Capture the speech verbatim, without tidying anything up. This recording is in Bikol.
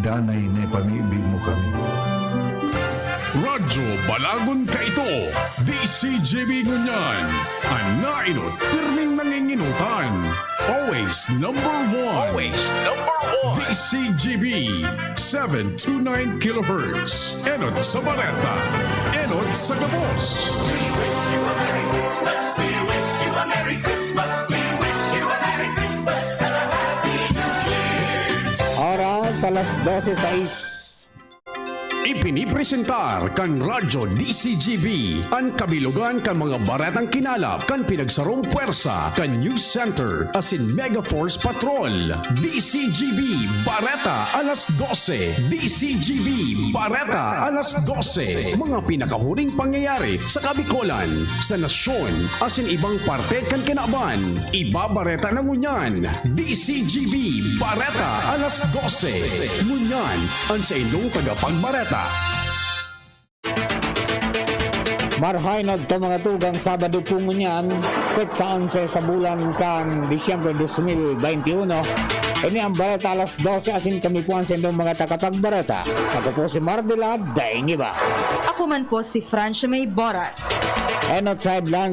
Danay na ipamibi mo kami. Radyo Balagon Kaito, D C G B ngunyan. An nainot, pirming nanginginutan. Always number one. Always number one. D C G B, seven two nine kilohertz. Enot sa Bareta. Enot sa Gabos. Oras, alas dose sais. Ipinipresentar kan Radyo D C G B an kabilugan kan mga baretang kinalap kan pinagsarong pwersa kan News Center asin Mega Force Patrol. D C G B Bareta alas dose. D C G B Bareta alas dose. Mga pinakahuring pangyayari sa Kabikolan, sa nasyon, asin ibang parte kan kinaban. Ibabareta na ngunyan. D C G B Bareta alas dose. Ngunyan, an saindong tagapagbareta. Marahay na to mga tugang, Sabado po ngunyan, petsa onse sa bulan kan Disyembre dos mil baynti uno. Ini ang Bareta alas dose, asin kami po ang sindong mga takapagbareta. Ako po si Mardila Daingiba. Ako man po si Francia May Boras. Enot sa headline